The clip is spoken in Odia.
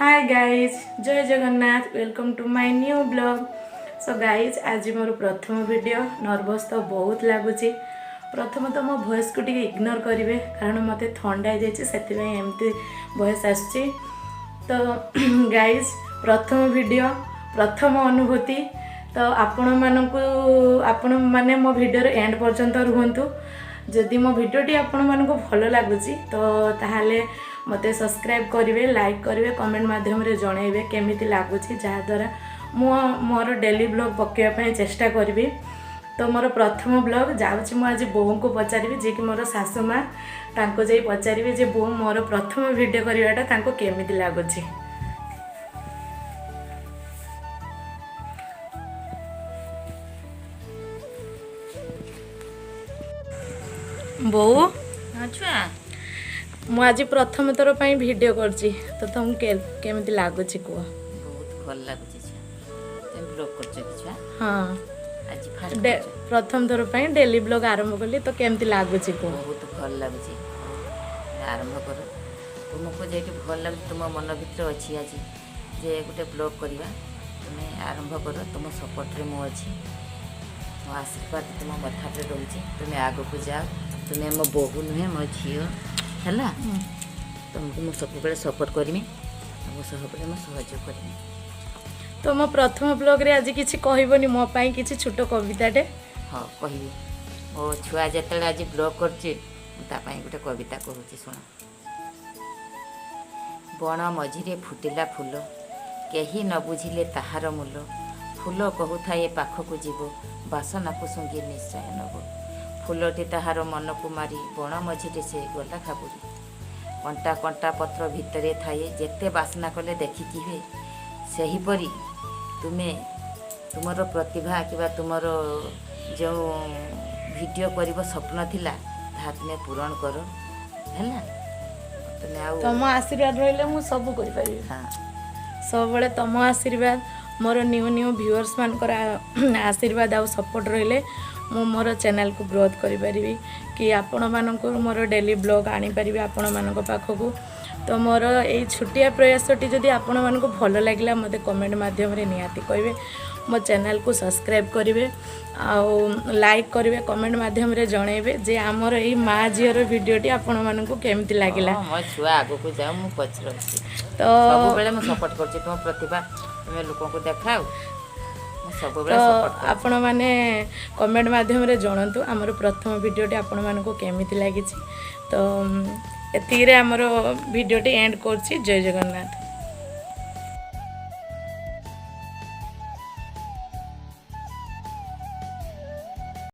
Hi guys, Jay Jagannath. Welcome to my new vlog. So guys, ଆଜି ମୋର ପ୍ରଥମ ଭିଡ଼ିଓ। ନର୍ଭସ୍ ତ ବହୁତ ଲାଗୁଛି। ପ୍ରଥମତଃ ମୋ ଭଏସ୍କୁ ଟିକେ ଇଗ୍ନୋର କରିବେ, କାରଣ ମୋତେ ଥଣ୍ଡା ହେଇଯାଇଛି, ସେଥିପାଇଁ ଏମିତି ଭଏସ୍ ଆସୁଛି। ତ ଗାଇଜ୍, ପ୍ରଥମ ଭିଡ଼ିଓ, ପ୍ରଥମ ଅନୁଭୂତି। ତ ଆପଣମାନଙ୍କୁ, ଆପଣମାନେ ମୋ ଭିଡ଼ିଓର ଏଣ୍ଡ ପର୍ଯ୍ୟନ୍ତ ରୁହନ୍ତୁ। ଯଦି ମୋ ଭିଡ଼ିଓଟି ଆପଣମାନଙ୍କୁ ଭଲ ଲାଗୁଛି, ତ ତାହେଲେ ମୋତେ ସବସ୍କ୍ରାଇବ୍ କରିବେ, ଲାଇକ୍ କରିବେ, କମେଣ୍ଟ ମାଧ୍ୟମରେ ଜଣାଇବେ କେମିତି ଲାଗୁଛି, ଯାହାଦ୍ୱାରା ମୁଁ ମୋର ଡେଲି ବ୍ଲଗ୍ ପକାଇବା ପାଇଁ ଚେଷ୍ଟା କରିବି। ତ ମୋର ପ୍ରଥମ ବ୍ଲଗ୍ ଯାଉଛି। ମୁଁ ଆଜି ବୋଉଙ୍କୁ ପଚାରିବି, ଯିଏକି ମୋର ଶାଶୁ ମା, ତାଙ୍କୁ ଯାଇ ପଚାରିବି ଯେ ବୋଉ, ମୋର ପ୍ରଥମ ଭିଡ଼ିଓ କରିବାଟା ତାଙ୍କୁ କେମିତି ଲାଗୁଛି। ବୋଉ। ହଁ ଛୁଆ। ମୁଁ ଆଜି ପ୍ରଥମ ଥର ପାଇଁ ଭିଡ଼ିଓ କରୁଛି, ତ ତମକୁ କେମିତି ଲାଗୁଛି କୁହ। ବହୁତ ଭଲ ଲାଗୁଛି ଛୁଆ। ତମେ ବ୍ଲଗ୍ କରୁଛ କି ଛୁଆ? ହଁ। ଆଜି ଫାଷ୍ଟ? ପ୍ରଥମ ଥର ପାଇଁ ଡେଲି ବ୍ଲଗ୍ ଆରମ୍ଭ କଲି, ତ କେମିତି ଲାଗୁଛି କୁହ। ବହୁତ ଭଲ ଲାଗୁଛି। ଆରମ୍ଭ କର। ତୁମକୁ ଯେହେତୁ ଭଲ ଲାଗୁଛି, ତୁମ ମନ ଭିତରେ ଅଛି ଆଜି ଯେ ଗୋଟେ ବ୍ଲଗ୍ କରିବା, ତୁମେ ଆରମ୍ଭ କର। ତୁମ ସପୋର୍ଟରେ ମୁଁ ଅଛି, ମୋ ଆଶୀର୍ବାଦ ତୁମ ମଥାରେ ରହୁଛି। ତୁମେ ଆଗକୁ ଯାଅ। ତୁମେ ମୋ ବୋହୂ ନୁହେଁ, ମୋ ଝିଅ ହେଲା। ତୁମକୁ ମୁଁ ସବୁବେଳେ ସପୋର୍ଟ କରିବି, ତୁମ ସବୁବେଳେ ମୁଁ ସହଯୋଗ କରିବି। ତ ମୋ ପ୍ରଥମ ବ୍ଲଗ୍ରେ ଆଜି କିଛି କହିବନି ମୋ ପାଇଁ, କିଛି ଛୋଟ କବିତାଟେ? ହଁ, କହିବି। ମୋ ଛୁଆ ଯେତେବେଳେ ଆଜି ବ୍ଲଗ୍ କରୁଛି, ମୁଁ ତା ପାଇଁ ଗୋଟେ କବିତା କହୁଛି, ଶୁଣ। ବଣ ମଝିରେ ଫୁଟିଲା ଫୁଲ, କେହି ନ ବୁଝିଲେ ତାହାର ମୂଲ। ଫୁଲ କହୁଥାଏ ପାଖକୁ ଯିବ, ବାସନାକୁ ଶୁଙ୍ଘି ନିଶ୍ଚୟ ନେବ। ଫୁଲଟି ତାହାର ମନକୁ ମାରି ବଣ ମଝିରେ ସେ ଗଲା ଖାବୁରି। କଣ୍ଟା କଣ୍ଟା ପତ୍ର ଭିତରେ ଥାଏ, ଯେତେ ବାସନା କଲେ ଦେଖିକି ହୁଏ। ସେହିପରି ତୁମେ ତୁମର ପ୍ରତିଭା କିମ୍ବା ତୁମର ଯେଉଁ ଭିଡ଼ିଓ କରିବ ସ୍ୱପ୍ନ ଥିଲା, ତାହା ତୁମେ ପୂରଣ କର। ହେଲା ତୁମେ ଆଉ ତମ ଆଶୀର୍ବାଦ ରହିଲେ ମୁଁ ସବୁ କରିପାରିବି। ସବୁବେଳେ ତମ ଆଶୀର୍ବାଦ, ମୋର ନ୍ୟୁ ନ୍ୟୁ ଭିଉଅର୍ସ ମାନଙ୍କର ଆଶୀର୍ବାଦ ଆଉ ସପୋର୍ଟ ରହିଲେ ମୁଁ ମୋର ଚ୍ୟାନେଲକୁ ଗ୍ରୋଥ୍ କରିପାରିବି କି ଆପଣମାନଙ୍କୁ ମୋର ଡେଲି ବ୍ଲଗ୍ ଆଣିପାରିବି ଆପଣମାନଙ୍କ ପାଖକୁ। ତ ମୋର ଏଇ ଛୋଟିଆ ପ୍ରୟାସଟି ଯଦି ଆପଣମାନଙ୍କୁ ଭଲ ଲାଗିଲା, ମୋତେ କମେଣ୍ଟ ମାଧ୍ୟମରେ ନିହାତି କହିବେ। ମୋ ଚ୍ୟାନେଲକୁ ସବସ୍କ୍ରାଇବ୍ କରିବେ ଆଉ ଲାଇକ୍ କରିବେ। କମେଣ୍ଟ ମାଧ୍ୟମରେ ଜଣାଇବେ ଯେ ଆମର ଏଇ ମା ଝିଅର ଭିଡ଼ିଓଟି ଆପଣମାନଙ୍କୁ କେମିତି ଲାଗିଲା। ହଁ, ମୋ ଛୁଆ ଆଗକୁ ଯାଅ, ମୁଁ ପଛରେ ଅଛି। ତ ସବୁବେଳେ ମୁଁ ସପୋର୍ଟ କରୁଛି। ତୁମ ପ୍ରତିଭା ତୁମେ ଲୋକଙ୍କୁ ଦେଖାଅ, ମୁଁ ସବୁବେଳେ ତ ସପୋର୍ଟ କରୁଛି। ଆପଣମାନେ କମେଣ୍ଟ ମାଧ୍ୟମରେ ଜଣାନ୍ତୁ ଆମର ପ୍ରଥମ ଭିଡ଼ିଓଟି ଆପଣମାନଙ୍କୁ କେମିତି ଲାଗିଛି। ତ ଏତିକିରେ ଆମର ଭିଡ଼ିଓଟି ଏଣ୍ଡ କରୁଛି। ଜୟ ଜଗନ୍ନାଥ।